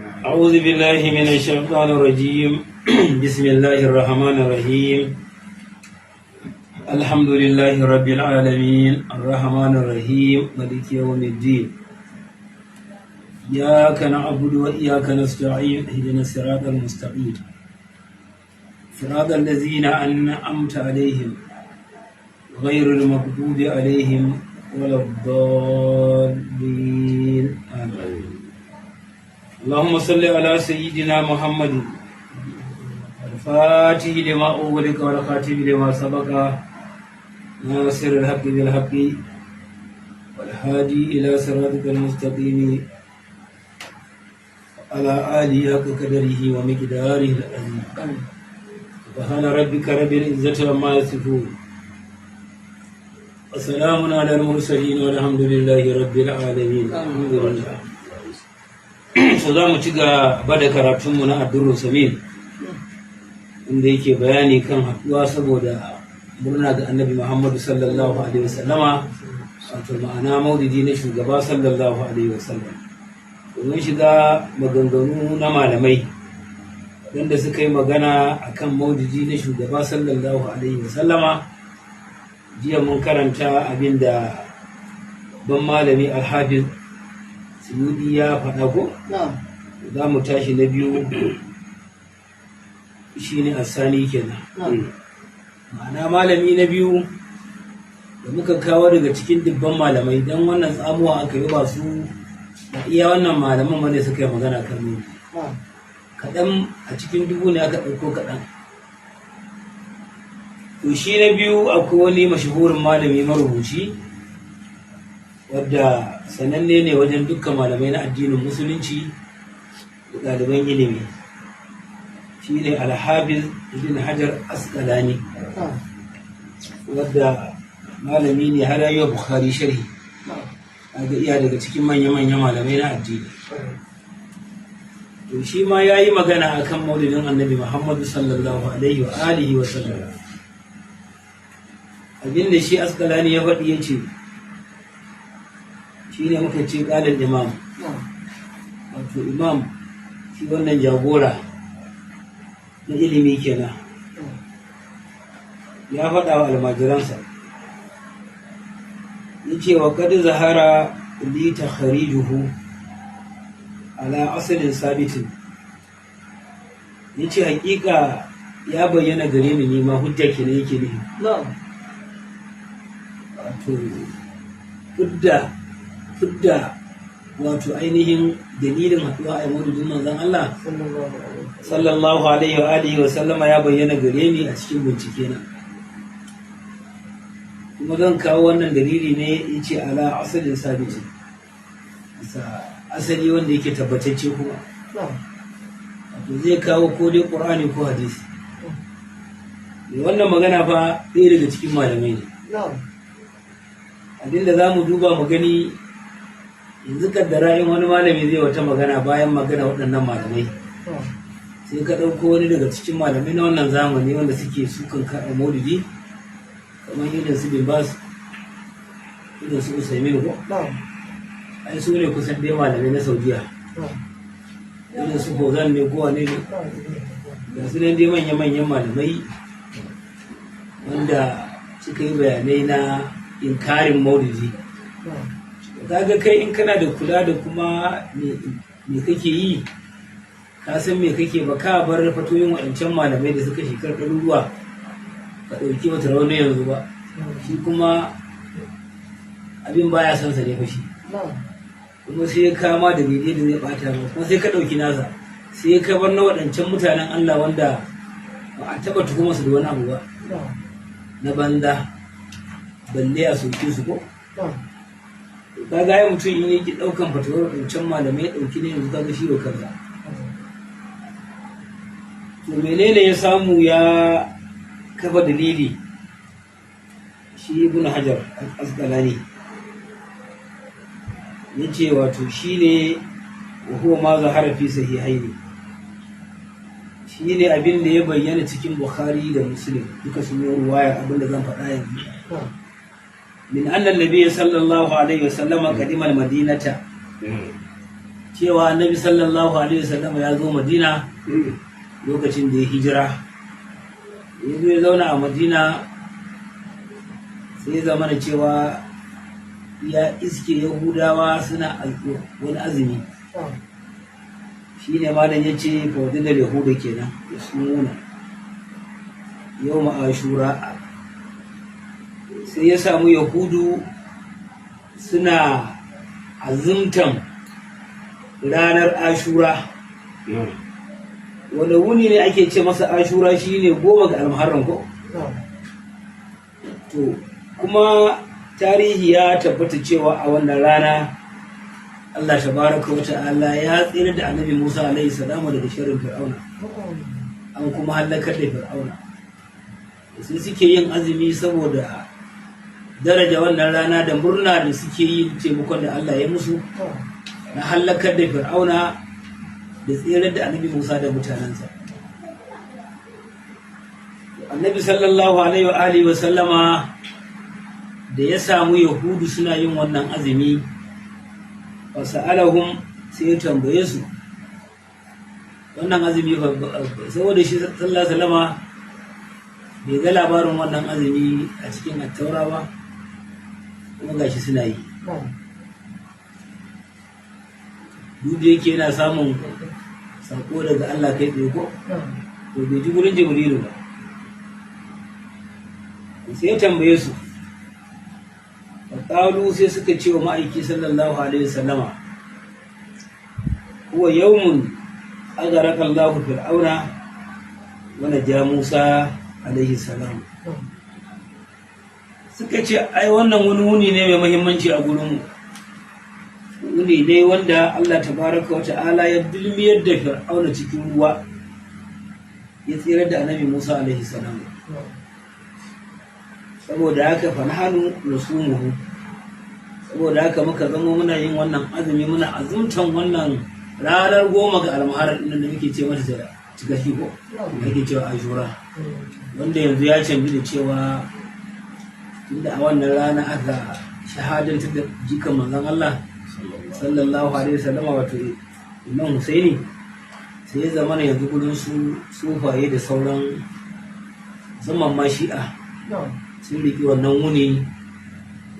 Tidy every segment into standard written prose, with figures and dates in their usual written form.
أعوذ بالله من الشيطان الرجيم. بسم الله الرحمن الرحيم. الحمد لله رب العالمين، الرحمن الرحيم، مالك يوم الدين. إياك نعبد وإياك نستعين، اهدنا الصراط المستقيم، صراط الذين أنعمت عليهم، غير المغضوب عليهم ولا الضالين، آمين. اللهم صل على سيدنا محمد الفاتح لما أغلق والخاتم لما سبق، ناصر الحق بالحق، والهادي إلى صراطك المستقيم، على آله حق قدره ومقداره العظيم. سبحان ربك رب العزة عما يصفون، وسلام على المرسلين، والحمد لله رب العالمين. الحمد لله. So za mu ci gaba da karatunmu na Addurrus Samin, inda yake bayani kan haɗuwa saboda murna ga Annabi Muhammadu sallallahu alaihi wasallama, wato ma'ana maulidi na shugaba sallallahu alaihi wasallam. Domin shiga maganganu na malamai wanda suka yi magana akan maulidi na shugaba sallallahu alaihi wasallama, jiya mun karanta abin da ban malami Alhafiz Suyudi ya faɗa ko? Za mu tashi na biyu, shine Asani kenan, ma'ana malami na biyu da muka kawo daga cikin dubban malamai. Don wannan tsamuwa aka yi, ba su ba iya wannan malaman wanda suka yi magana kan mu, kaɗan a cikin dubu ne aka ɗauko kaɗan. To shi na biyu, akwai wani mashahurin malami marubuci wadda sananne ne wajen dukkan malamai na addinin Musulunci da ɗaliban ilimi, shi ne Alhafiz Ibn Hajar Asqalani, wadda malami ne har yi wa Bukhari sharhi, ga iya daga cikin manya-manya malamai na addini. To shi ma ya yi magana akan maulidin Annabi Muhammadu sallallahu alaihi wa alihi wa sallam. Abinda shi Asqalani ya faɗi, ya ce shi ne muka ce ƙalin imam, wato imam shi wannan jagora na ilimi kenan, ya faɗa wa almajiransa, ya ce wa qad zahara li takharijuhu ala asalin sabitin. Ya ce hakika ya bayyana gare ni, nima hujja kenan yake nufi, wato fidda wato ainihin dalilin haɗuwa a maulidin manzon Allah sallallahu alaihi wa alihi wa sallama ya bayyana gare ni a cikin bincike na, kuma zan kawo wannan dalili ne. Yace ala asalin sabiti, bisa asali wanda yake tabbatacce, kuma wato zai kawo ko dai Qur'ani ko hadisi. Wannan magana fa ɗaya daga cikin malamai ne. Abinda za mu duba mu gani yanzu, kaddara in wani malami zai wata magana bayan magana waɗannan malamai, sai ka ɗauko wani daga cikin malamai na wannan zamani wanda suke sukan karɓar maulidi, kamar irin su Bin Bas, irin su Usaimin ko, ai su ne kusan dai malamai na Saudiya, irin su Fauzan ne ko wane ne, ga su nan dai manya-manyan malamai wanda suka yi bayanai na inkarin maulidi. Kaga kai in kana da kula da kuma me kake yi, ka san me kake ba, ka bar fatoyin waɗancan malamai da suka shekar ɗaruruwa, ka ɗauki wata rauni yanzu ba. Shi kuma abin baya son sa ne fa shi kuma sai ya kama da dalilai da zai bata ba, kuma sai ka ɗauki nasa, sai ka bar na waɗancan mutanen Allah wanda ba a taɓa tuhuma su da wani abu ba na banza, balle a soke su ko. Kaga ai mutum in yake ɗaukan fatawar waɗancan malamai ya ɗauki ne yanzu, kaga shi wa kansa. To menene ya samu ya kafa dalili shi Ibn Hajar Asqalani? Ya ce wato shi ne wa huwa ma zahara fi sahihaini, shi ne abin da ya bayyana cikin Bukhari da Muslim, duka sun yi ruwayar abin da zan faɗa yanzu, min anna nabiyyi sallallahu alaihi wasallama qadima al-madinata. Cewa Annabi sallallahu alaihi wasallam ya zo Madina lokacin da ya hijira, ya zo ya zauna a Madina, sai ya zama da cewa ya iske Yahudawa suna wani azumi. Shi ne malam ya ce fawadilar Yahuda kenan ya suna yau Ashura. Sai ya samu Yahudu suna azumtan ranar Ashura. Wanda wuni ne ake ce masa Ashura? Shine 10 ga Almuharram, ko? To, kuma tarihi ya tabbata cewa a wannan rana Allah tabaraka wa ta'ala ya tsira da Annabi Musa alaihi salamu daga sharrin Fir'auna, an kuma halakar da Fir'auna. Sai suke yin azumi saboda daraja wannan rana da murna da suke yi, taimakon da Allah ya musu na halakar da Fir'auna da tsirar da Annabi Musa da mutanensa. Annabi sallallahu alaihi wa alihi wa sallama da ya samu Yahudu suna yin wannan azumi, fasa'alahum, sai ya tambaye su wannan azumi, saboda shi sallallahu alaihi wasallama bai ga labarin wannan azumi a cikin Attaura ba, kuma gashi suna yi. Duk da yake yana samun sako daga Allah kai tsaye, ko to bai ji gurin Jibrilu ba. Sai ya tambaye su. Faƙalu, sai suka ce wa ma'aiki sallallahu alaihi wasallama: huwa yawmun aghraqa Allahu Fir'auna wa naja Musa alaihi salam. Suka ce ai wannan wani wuni ne mai muhimmanci a gurinmu, wuni ne wanda Allah tabaraka wa ta'ala ya dulmiyar da Fir'auna cikin ruwa, ya tsirar da Annabi Musa alaihi salam. Saboda haka fa nahnu nasumuhu, saboda haka muka zama muna yin wannan azumi, muna azumtan wannan ranar 10 ga Almuharram ɗin da muke ce mata da cikaki, ko ake cewa Ashura, wanda yanzu ya canji da cewa tunda a wannan rana aka shahadantar da jikan manzon Allah sallallahu alaihi wasallam, wato Imam Husaini, sai ya zama yanzu gurin su sufaye da sauran, musamman ma Shi'a, sun riƙi wannan wuni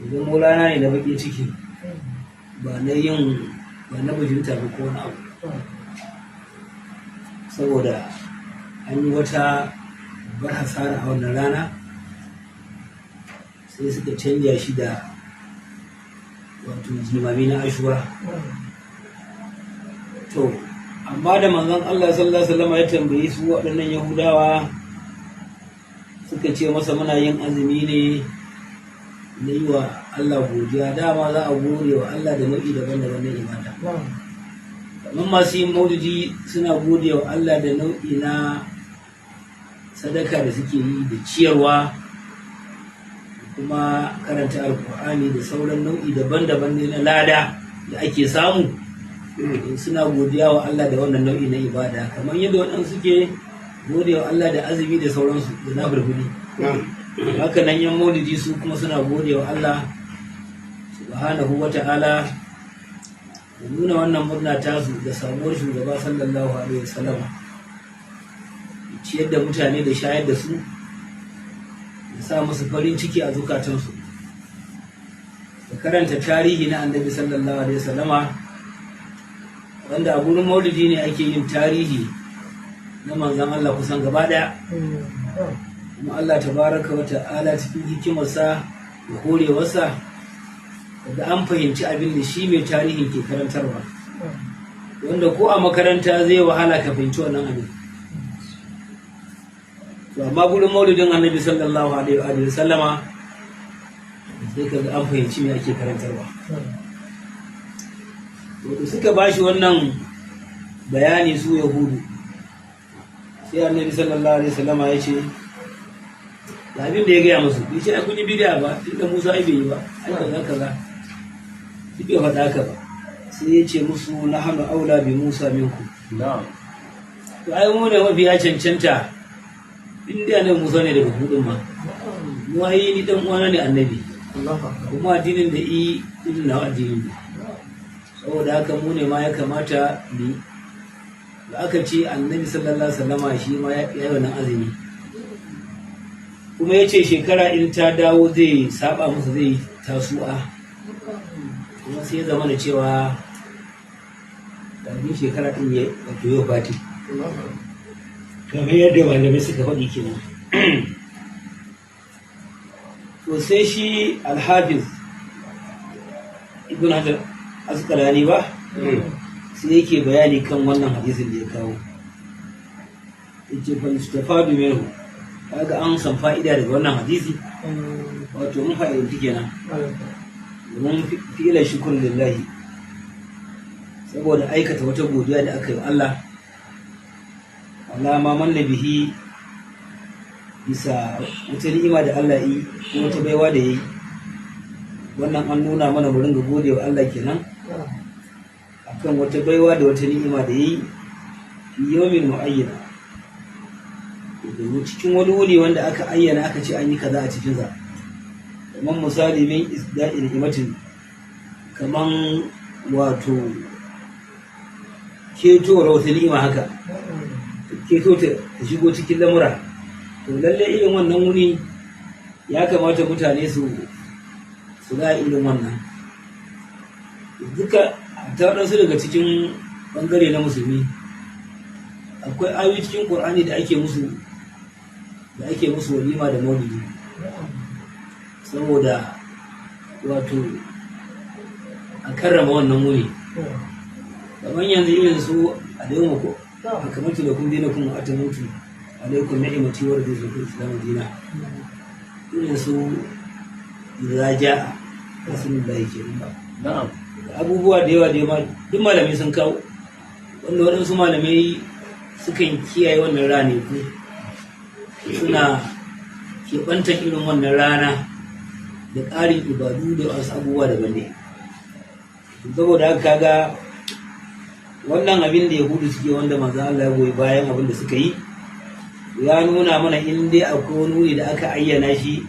zama rana ne na baƙin ciki, ba na yin, ba na bajinta ba ko wani abu, saboda an yi wata bar hasara a wannan rana, sai suka canja shi da wato jimami na Ashura. To, amma da manzon Allah sallallahu alaihi wasallam ya tambayi su waɗannan Yahudawa, suka ce masa muna yin azumi ne na yi wa Allah godiya. Dama za a gode wa Allah da nau'i daban-daban na ibada. Kamar masu yin maulidi suna gode wa Allah da nau'i na sadaka da suke yi da ciyarwa, kuma karanta Alkur'ani da sauran nau'i daban-daban ne na lada da ake samu. Suna godiya wa Allah da wannan nau'i na ibada, kamar yadda waɗansu suke gode wa Allah da azumi da sauransu da na fulfuli. Haka nan yan maulidi su kuma suna gode wa Allah subhanahu wa ta'ala da nuna wannan murna tasu da samuwar shugaba sallallahu alaihi wasallam, ciyar da mutane da shayar da su da sa musu farin ciki a zukatansu, da karanta tarihi na Annabi sallallahu alaihi wasallama, wanda a gurin maulidi ne ake yin tarihi na manzon Allah kusan gaba daya. Kuma Allah tabaraka wa ta'ala cikin hikimarsa da horewarsa da an fahimci abin da shi mai tarihin ke karantarwa, wanda ko a makaranta zai wahala ka fahimci wannan abin. To, amma gurin maulidin Annabi sallallahu alaihi wa sallama sai ka ga an fahimci me ake karantarwa. To, suka bashi wannan bayani su Yahudu, sai Annabi sallallahu alaihi wasallama ya ce da abin da ya gaya musu, bai ce ai kun yi bid'a ba, tunda Musa ai bai yi ba, ai kaza kaza, duk bai faɗa haka ba. Sai ya ce musu: nahnu aula bi Musa minkum. To, ai mu ne mafi ya cancanta, in dai Annabi Musa ne daga hudun ma, mu ai ni dan uwana ne annabi, kuma addinin da i irin nawa addinin ne. Saboda haka mu ne ma ya kamata mu da aka ce Annabi sallallahu alaihi wasallama shi ma ya yi wannan azumi, kuma ya ce shekara in ta dawo zai saba musu, zai Tasu'a. Kuma sai ya zama da cewa kafin shekara ɗin ya wato yau fati, kamar yadda malamai suka faɗi kenan. To sai shi Alhafiz Ibn Hajar Asqalani ba sai yake bayani kan wannan hadisin da ya kawo, yace: fa yustafadu minhu, kaga an san fa'ida daga wannan hadisi, wato mun fa'idanci kenan, domin fi'ila shukr lillahi, saboda aikata wata godiya da aka yi wa Allah ala ma manna bihi, bisa wata ni'ima da Allah yi ko wata baiwa da yi. Wannan an nuna mana mu ringa gode wa Allah kenan akan wata baiwa da wata ni'ima da yi, fi yawmin mu'ayyana, domin cikin wani wuni wanda aka ayyana, aka ce an yi kaza a cikinsa. Kamar misali, min isda'i ni'imatin, kaman wato ketowar wata ni'ima haka, keto ta shigo cikin lamura. To lalle irin wannan wuni ya kamata mutane su ga irin wannan duka. Ta waɗansu daga cikin ɓangare na Musulmi, akwai ayoyi cikin Ƙur'ani da ake musu walima da maulidi, saboda wato a karrama wannan wuni. Kamar yanzu irin su a da ko akmaltu lakum dinakum wa atamamtu alaykum ni'mati wa raditu lakum al-islam dina, irin su idza ja'a rasulullahi kenan ba. Abubuwa da yawa da yawa duk malamai sun kawo, wanda waɗansu malamai sukan kiyaye wannan ranaku, suna keɓantar irin wannan rana da ƙarin ibadu da wasu abubuwa daban ne. Saboda haka kaga wannan abin da Yahudu suke, wanda Manzo Allah ya goyi bayan abin da suka yi, ya nuna mana in dai akwai wani wuri da aka ayyana shi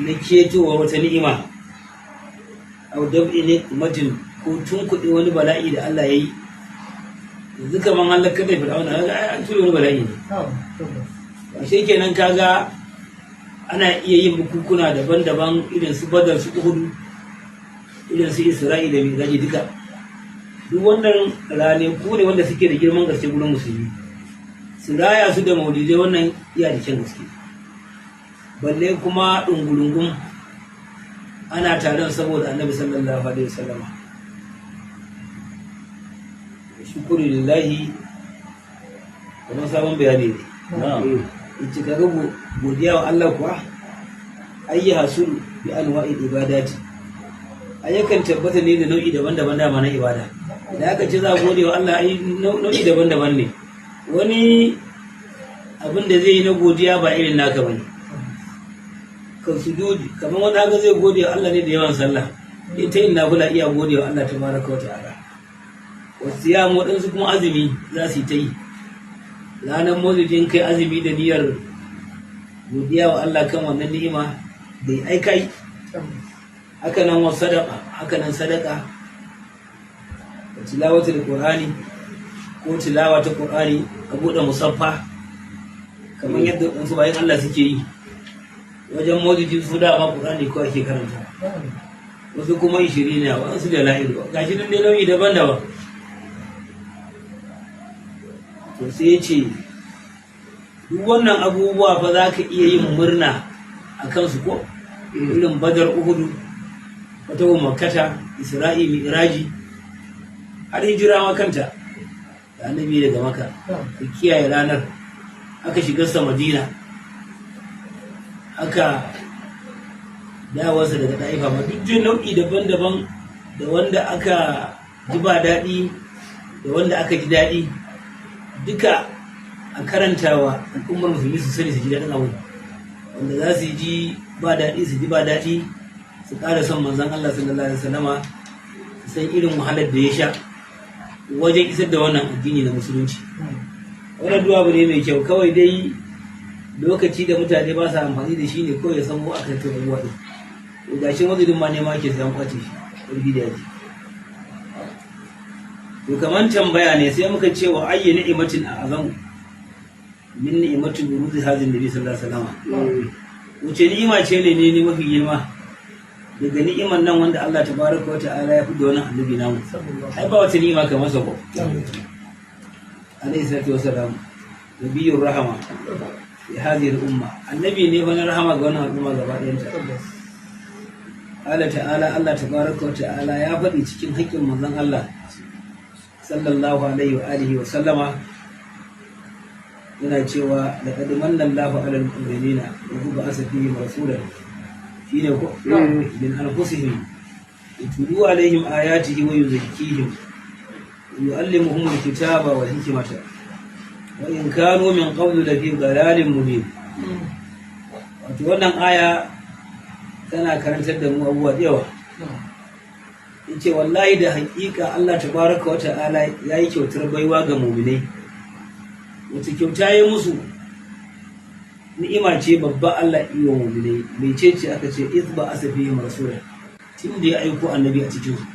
na ketowar wata ni'ima, au dab'i ni'matin, ko tunkuɗe wani bala'i da Allah ya yi. Yanzu kaman halakar da Fir'auna, kaga ai an ture wani bala'i ne. Ashe kenan kaga ana iya yin bukukuna daban-daban, irin su Badar, su Uhudu, irin su Isra'i da Miraji. Duka duk wannan ranaku ne wanda suke da girman gaske gurin Musulmi. Su raya su da maulidai, wannan iya da kyan gaske, balle kuma ɗungurungun ana taron saboda Annabi sallallahu alaihi wasallama. Shukuru lillahi, kamar sabon bayani ne. Yace kaga godiya wa Allah kuwa ayyi hasulu bi anwa'il ibadati, ayyukan tabbata ne da nau'i daban-daban dama na ibada. Idan aka ce za a gode wa Allah, ai nau'i daban-daban ne. Wani abin da zai yi na godiya ba irin naka bane. Kan sujudi, kamar wani haka zai gode wa Allah ne da yawan sallah, ita yin nafila, iya gode wa Allah tabaraka wa ta'ala. Wasu ya waɗansu kuma azumi za su yi ta yi. Ranar maulidin kai azumi da niyyar godiya wa Allah kan wannan ni'ima da ya aika yi. Haka nan wasu sadaka, haka nan sadaka da tilawatul Qur'ani, ko tilawa ta Qur'ani, a buɗe musaffa kamar yadda wasu bayan Allah suke yi wajen maulidi. Su dama Qur'ani ko ake karanta, wasu kuma ishirin ne, wasu da la'ilu, gashi nan dai nau'i daban-daban. To sai ya ce duk wannan abubuwa fa za ka iya yin murna a kansu, ko irin Badar, Uhudu, wata Makkata, Isra'i, Mi'raji, har hijira ma kanta da Annabi daga Maka, ka kiyaye ranar aka shiga sa Madina, aka dawarsa daga Ɗa'ifa ma, duk jin nau'i daban-daban, da wanda aka ji ba daɗi da wanda aka ji daɗi, duka a karantawa al'ummar Musulmi su sani, su ji daɗin abu. Wanda za su ji ba daɗi, su ji ba daɗi, su ƙara son Manzon Allah sallallahu alaihi wasallama, su san irin wahalar da ya sha wajen isar da wannan addini na Musulunci. Wannan duwa abu ne mai kyau. Kawai dai lokaci da mutane ba sa amfani da shi ne kawai ya san ko aka kai abubuwa ɗin. To gashi mazudin ma ne ma ke sayan kwace shi ƙarfi da yaji. To kaman tambaya ne, sai muka ce wa ayyi ni'matin a'zamu min ni'matin buruzi hadin nabi sallallahu alaihi wasallam? Wace ni'ima ce ne mafi girma daga ni'iman nan wanda Allah tabaraka wa ta'ala ya fi da wannan annabi namu? Ai ba wata ni'ima kamar sa ko, alaihi salatu wasalam, nabiyyur rahama fi hadhihi al-umma. Annabi ne fa na rahama ga wannan al'umma gaba ɗayanta. Allah ta'ala, Allah tabaraka wa ta'ala ya faɗi cikin haƙƙin manzon Allah sallallahu alaihi wa alihi wa sallama, yana cewa laqad manna Allahu 'alal mu'minina idh ba'atha fihim rasulan, shine ko, min anfusihim yatlu alaihim ayatihi wa yuzakkihim wa yu'allimuhum alkitaba wal hikmata wa in kanu min qablu lafi dalalin mubin. Wato wannan aya tana karantar da mu abubuwa da yawa. Yace wallahi da haƙiƙa Allah tabaraka wa ta'ala yayi kyautar baiwa ga mu'minai. Wata kyauta ya musu? Ni'ima ce babba Allah iya wa mu'minai. Mece ce? Aka ce iz ba'asa fihim rasulan, tun da ya aiko annabi a cikin su,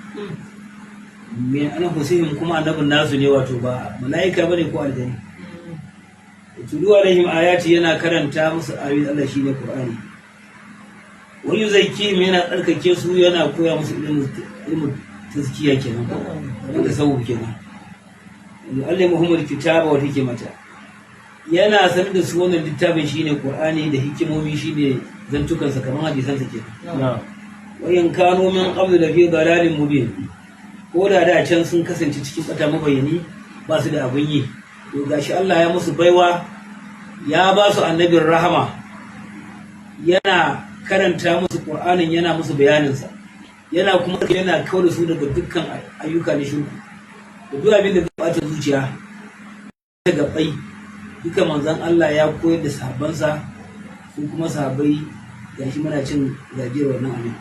min anfusihim, kuma annabin nasu ne, wato ba mala'ika bane ko aljani. Yatlu alaihim ayati, yana karanta musu ayoyin Allah, shine Qur'ani. Wa yuzakkihim, yana tsarkake su, yana koya musu ilmin tazkiya kenan ko wanda tasawuf kenan. Yu'allimuhum alkitaba wal hikmata, yana sanar da su wannan littafin, shine Qur'ani, da hikimomi, shine zantukansa, kamar hadisansa kenan. Wa in kanu min qablu lafi dalalin mubin, ko da da can sun kasance cikin bata mabayani, ba su da abun yi. To gashi Allah ya musu baiwa, ya ba su annabin rahama, yana karanta musu Qur'anin, yana musu bayaninsa, yana kuma yana kawar da su daga dukkan ayyuka na shirku da duk abin da zai bata zuciya da gabbai duka. Manzon Allah ya koyar da sahabbansa, su kuma sahabbai gashi muna cin gajiyar wannan abin.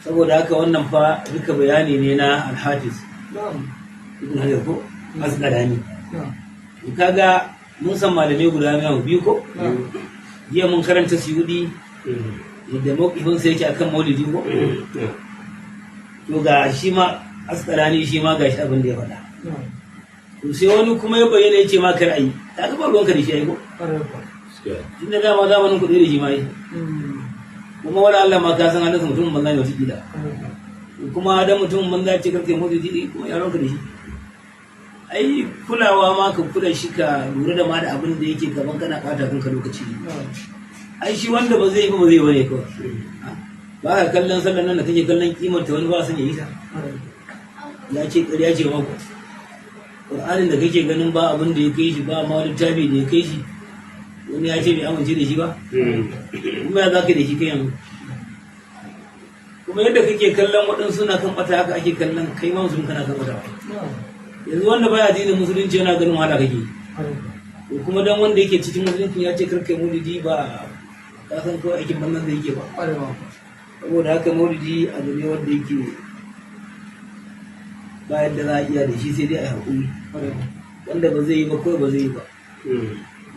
Saboda haka wannan fa duka bayani ne na Alhafiz Ibn Hajar ko Asqalani. Kaga mun san malamai guda nawa? Biyu ko? Jiya mun karanta Suyudi, yadda mawqifin sa yake akan maulidi ko. To ga shi ma Asqalani, shi ma gashi abin da ya faɗa. To sai wani kuma ya bayyana ya ce ma kar ayi, kaga ba ruwanka da shi ai ko, tunda dama zamanin kuɗi da shi ma yi, kuma wala Allah ma ka san halin mutumin banza ne wata kila. Kuma dan mutumin banza ce karkai maulidi, kuma ya ruwanka da shi? Ai kulawa ma ka kula shi, ka lura da ma da abin da yake gaban kana ɓata kanka lokaci. Ai shi wanda ba zai yi ba, ba zai bane kawai. Ba ka kallon sallan nan da kake kallon kimar ta, wani ba san ya yi ta, ya ce ƙarya ce mako. Ƙur'anin da kake ganin ba abin da ya kai shi, ba ma wani littafi da ya kai shi, wani ya ce bai amince da shi ba. Kuma ya za ka da shi kai yanzu? Kuma yadda kake kallon waɗansu na kan ɓata, haka ake kallon kai ma musulmi kana kan ɓata. Yanzu wanda baya addinin musulunci yana ganin wahala kake. To kuma dan wanda yake cikin musulunci ya ce karkai maulidi, ba ka san kawai aikin bannan da yake ba. Saboda haka maulidi abu ne wanda yake ba yadda za a iya da shi, sai dai a haƙuri. Wanda ba zai yi ba kawai ba zai yi ba,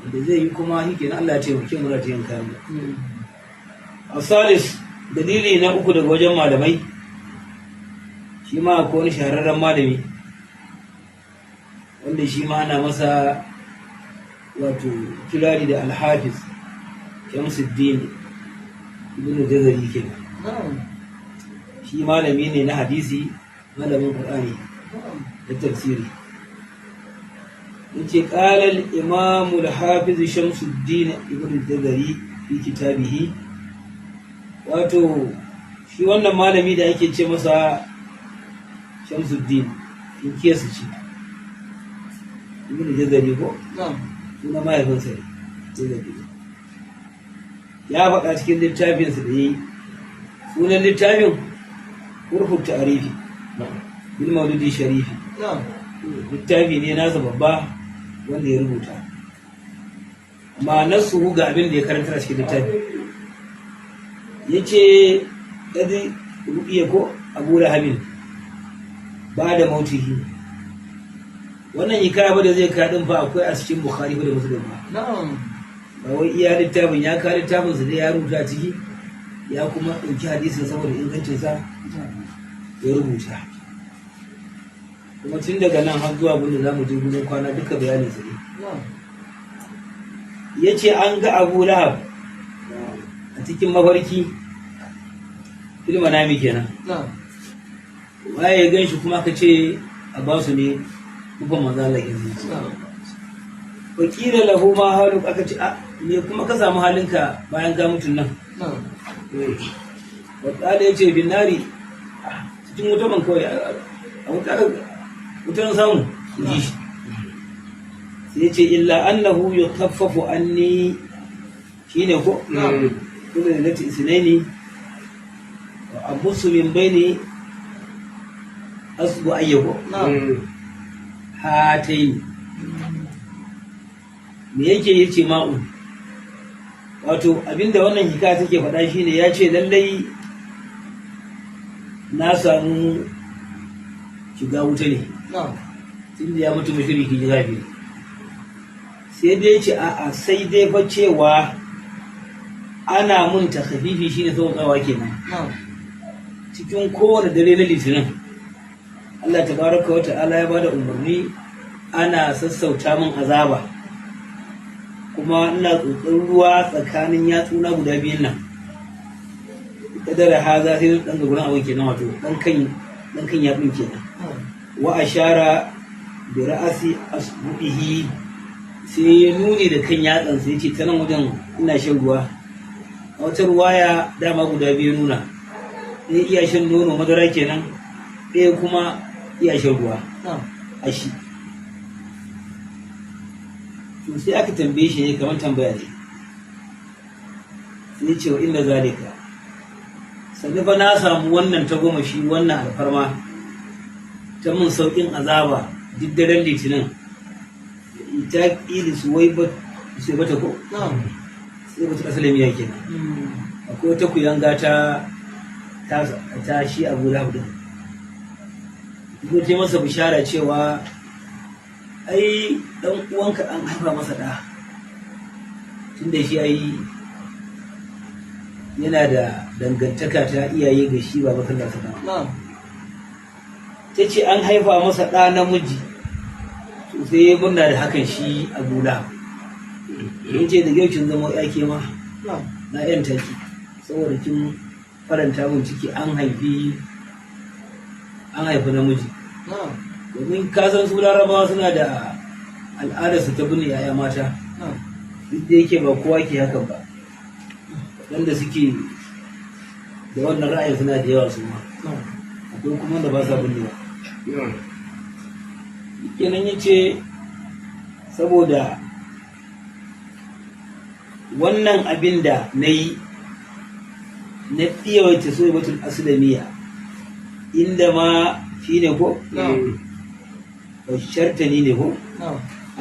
wanda zai yi kuma shi kenan, Allah ya taimake mu ta yin kayan mu. Asalis, dalili na uku daga wajen malamai, shi ma akwai wani shahararren malami wanda shi ma ana masa wato kirari da Alhafiz Shamsuddin Ibn Jazari kenan. Shi malami ne na hadisi, malamin Qur'ani da tafsiri. Yace qala al-imam al-hafiz Shamsuddin Ibn Jazari fi kitabihi. Wato shi wannan malami da ake ce masa Shamsuddin, in kiyasa ce Ibn Jazari ko suna mahaifinsa ne Jazari, ya faɗa cikin littafinsa da yi, sunan littafin Hurufut Ta'arifi bil Maulidi Sharifi. Littafi ne nasa babba wanda ya rubuta. Amma nasu ga abin da ya karanta a cikin littafi, ya ce kadi ru'iya ko Abu Lahabin ba da mautihi. Wannan hikaya ba da zai kaɗin fa akwai a cikin Bukhari ba da Muslim ba. Ba wai iya littafin ya kawo, littafin sa dai ya rubuta a ciki, ya kuma ɗauki hadisin saboda ingancinsa ya rubuta. Kuma tun daga nan har zuwa abin da za mu je gurin kwana, duka bayanin su ne. Ya ce an ga Abu Lahab a cikin mafarki, fil manami kenan. Waye ya gan shi? Kuma aka ce a ba su ne kufan manzo Allah kenan. Wa qila lahu ma halu, aka ce, a me kuma ka samu halinka bayan ka mutun nan? Wa qala, yace, bin nari, cikin wuta ban kawai a wuta wutan samu ji shi. Sai yace illa annahu yukaffafu anni, shine ko kullu lati isnaini wa abusu min baini asbu ayyuhu hataini. Me yake yace ma'un? Wato abinda wannan hikaya take faɗa shine, ya ce lallai na samu shiga wuta ne tunda ya mutu mushriki kafiri. Sai dai ce a'a, sai dai fa cewa ana mun takhafifi, shine sauƙawa kenan, cikin kowane dare na Litinin Allah tabaraka wa ta'ala ya bada umarni ana sassauta min azaba, kuma ina tsotsar ruwa tsakanin yatsuna guda biyun nan, kadara haza, sai dan ga gurin abin kenan, wato dan kan yatsun kenan. Wa ashara bi ra'asi asbu'ihi, sai ya nuni da kan yatsan, sai ya ce ta nan wajen ina shan ruwa. A wata ruwaya dama guda biyu nuna, ɗaya iya shan nono madara kenan, ɗaya kuma iya shan ruwa a shi. To sai aka tambaye shi ne kamar tambaya ne, sai ya ce wa inda zalika, sannan fa na samu wannan ta goma shi, wannan alfarma ta mun sauƙin azaba duk daren Litinin ita ƙili su wai ba su bata ko sai bata asalin miya kenan. Akwai wata kuyanga ta shi Abu Lahab din, ko ta masa bishara cewa ai dan uwanka an haifa masa da, tunda shi ai yana da dangantaka ta iyaye ga shi baba sallallahu alaihi wasallam. Ta ce an haifa masa ɗa namiji. To sai ya murna da hakan shi Abu Lahab, ya ce da yau kin zama ya ke ma na yan taki, saboda kin faranta min ciki, an haifi namiji. Domin ka san su Larabawa suna da al'adar su ta binne yaya mata, duk da yake ba kowa ke hakan ba, waɗanda suke da wannan ra'ayin suna da yawa su ma. Akwai kuma wanda ba sa binnewa. Kenan ya ce saboda wannan abin da na yi na ɗiyawaita Suwaibatul Aslamiya, inda ma shi ne ko bashartani ne ko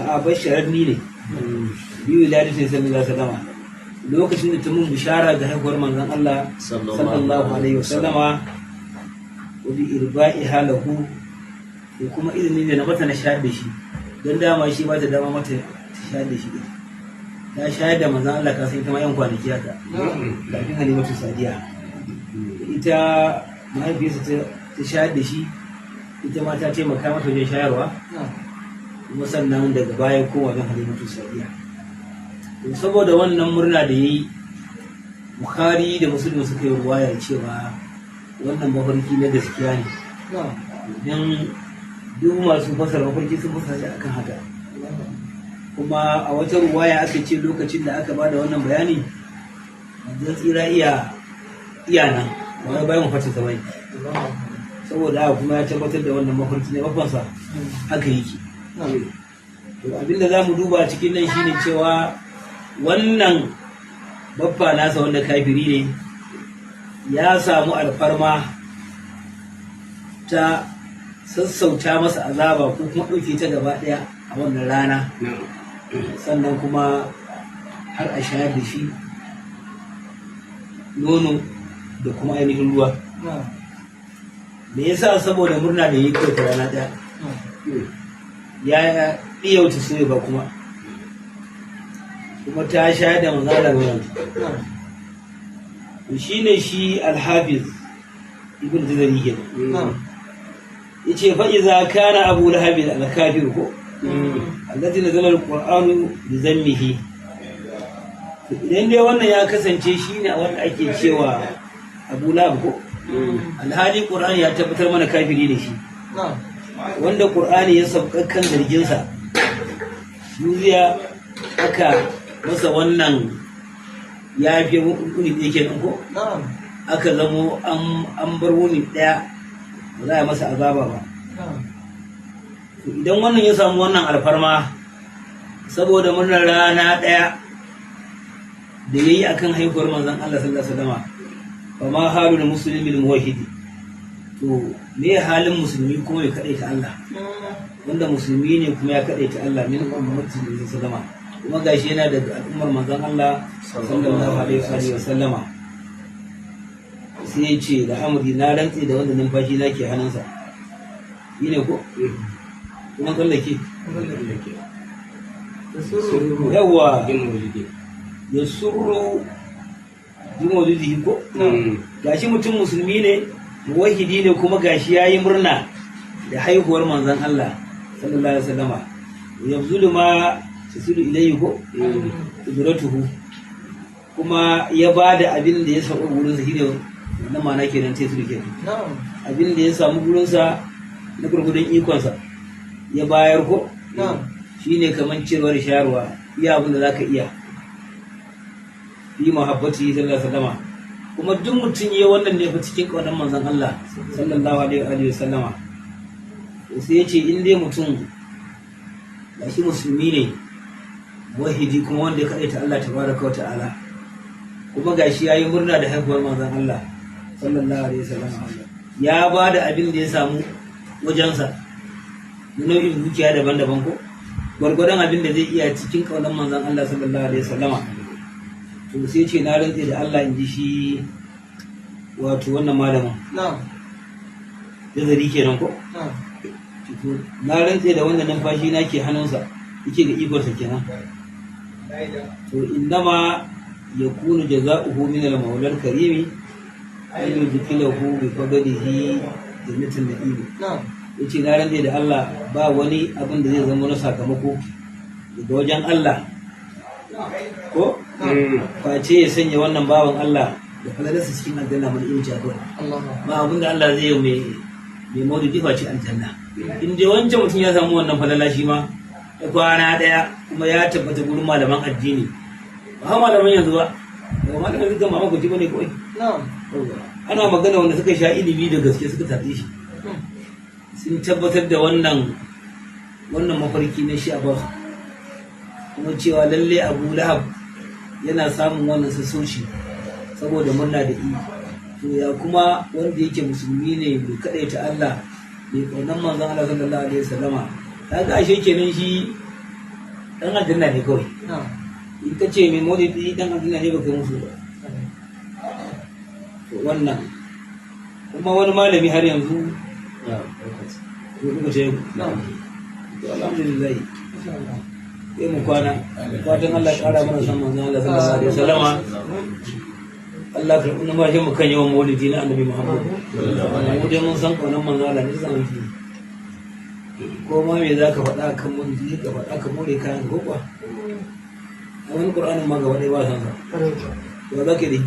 a'a, bashararni ne biyu ladatin sallallahu alaihi wasallama, lokacin da ta mun bishara ga haihuwar manzon Allah sallallahu alaihi wasallama, wa bi irba'i halahu, da kuma izinin da na mata na shayar da shi, don dama shi ba ta dama mata ta shayar da shi din. Ta shayar da manzon Allah, ka san ita ma yan kwanaki haka kafin Halimatu Sadiya, ita mahaifiyarsa ta shayar da shi, ita ma ta taimaka mata wajen shayarwa, kuma sannan daga baya ko wajen Halimatu Sadiya. To saboda wannan murna da yayi, Bukhari da Muslim suka yi ruwaya cewa wannan mafarki na gaskiya ne, idan duk masu fasara mafarki sun fasara shi akan haka. Kuma a wata ruwaya aka ce lokacin da aka bada wannan bayani, manzon tsira iya nan, ba wai bayan wafatin sa bane. Saboda haka kuma ya tabbatar da wannan mafarki na bafansa haka yake. To abinda za mu duba cikin nan shine cewa wannan baffa nasa wanda kafiri ne ya samu alfarma ta sassauta masa azaba ko kuma ɗauke ta gaba ɗaya a wannan rana, sannan kuma har a shayar da shi nono da kuma ainihin ruwa. Me yasa? Saboda murna da yi kawai ta rana ɗaya ya ɗiyauta su ba, kuma ta shayar da manzo Allah nono. To shine shi Alhafiz Ibn Jazari kenan. Yace fa iza kana Abu Lahab al-kafir ko alladhi nazala al-Qur'anu bi zammihi. To idan dai wannan ya kasance shine wanda ake cewa Abu Lahab ko, alhali Qur'ani ya tabbatar mana kafiri ne shi, wanda Qur'ani ya sauka kan zarginsa, yuziya aka masa wannan ya fi wuni ɗaya kenan ko, aka zamo an bar wuni ɗaya ba za a masa azaba ba. To idan wannan ya samu wannan alfarma saboda murnar rana ɗaya da ya yi akan haihuwar manzon Allah sallallahu alaihi wasallam, fa ma halul muslimil muwahhidi? To me halin musulmi kuma ya kadaita Allah, wanda musulmi ne kuma ya kadaita Allah, min ummati sallama, kuma gashi yana daga al'ummar manzon Allah sallallahu alaihi wa sallama? Sai ya ce da amri, na rantse da wanda numfashi na ke hannunsa. Yi ne ko kuma tsallake? Yawa, ya surru bi maulidihi ko, gashi mutum musulmi ne, muwahhidi ne, kuma gashi yayi murna da haihuwar manzon Allah sallallahu alaihi wasallama, yabzulu ma tasilu ilayhi ko qudratuhu, kuma ya bada abin da ya samu gurin sa, shine wannan ma'ana kenan, sai su kenan abin da ya samu gurin sa na gurgudun ikon sa ya bayar ko, shine kaman cewar shayarwa, iya abin da zaka iya yi, mahabbati sallallahu alaihi wasallama. Kuma duk mutum ya wannan ne fa cikin kaunar manzon Allah sallallahu alaihi wa sallama. Sai ya ce in dai mutum gashi musulmi ne wahidi, kuma wanda ya kaɗaita Allah tabaraka wa ta'ala, kuma gashi yayi murna da haihuwar manzon Allah sallallahu alaihi wasallam, ya ba da abin da ya samu wajensa na nau'in dukiya daban-daban ko gwargwadon abin da zai iya cikin kaunar manzon Allah sallallahu alaihi wasallama, to sai ce na rantse da Allah, in ji shi wato wannan malamin nazari kenan ko, to na rantse da wanda numfashi na ke hannunsa, yake ga ikonsa kenan, to innama yakunu jaza'uhu min al-mawla al-karimi an yudkhilahu bi fadlihi jannatin na'im. Yace na rantse da Allah, ba wani abin da zai zama na sakamako daga wajen Allah ko face ya sanya wannan bawan Allah da falalarsa cikin aljanna mun imci kawai. Ba abin da Allah zai yi mai maulidi face aljanna, in dai wancan mutum ya samu wannan falala shi ma ta kwana daya, kuma ya tabbata gurin malaman addini, ba malaman yanzu ba, ba malaman yanzu kan ba bane kawai. Ana magana wanda suka sha ilimi da gaske, suka tafi shi, sun tabbatar da wannan mafarki na shi a basu, kuma cewa lalle Abu Lahab yana samun wannan sassauci saboda murna da iya. To ya kuma wanda yake musulmi ne mai kadaita Allah, mai kaunan manzon Allah sallallahu alaihi wasallama? Kaga ashe kenan shi dan aljanna ne kawai. In ka ce mai maulidi dan aljanna ne, baka musu ba. To wannan kuma wani malami har yanzu to ce, to alhamdulillah, sai mu kwana. Fatan Allah ya kara mana san manzon Allah sallallahu alaihi wasallama. Allah karɓi numfashin mu kan yawan maulidi na Annabi Muhammad. Mu dai mun san kaunan manzon Allah ne san shi. Ko ma me za ka faɗa kan maulidi, ka faɗa ka more kayan ko kuwa a wani Qur'anin ma gaba ɗaya ba san sa, to za ka yi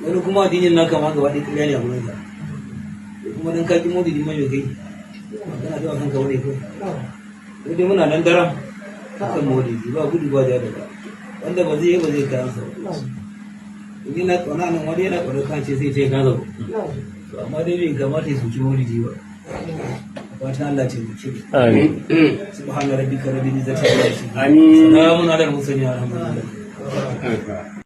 wani kuma addinin naka ma gaba ɗaya ƙarya ne a gurin sa. Kuma dan ka ki maulidi ma, me kai kana ta kanka wani ko? Ko dai muna nan daram kan maulidi, ba gudu ba ja da ba. Wanda ba zai yi ba zai kayan sa ba. In yana ƙauna nan, wani yana ƙauna kan ce sai ce ka zo, to amma dai bai kamata ya soki maulidi ba. Fatan Allah ce mu. Amin. Subhana rabbika rabbil izzati amma yasifun. Amin. Salamun alal mursalin, alhamdulillah.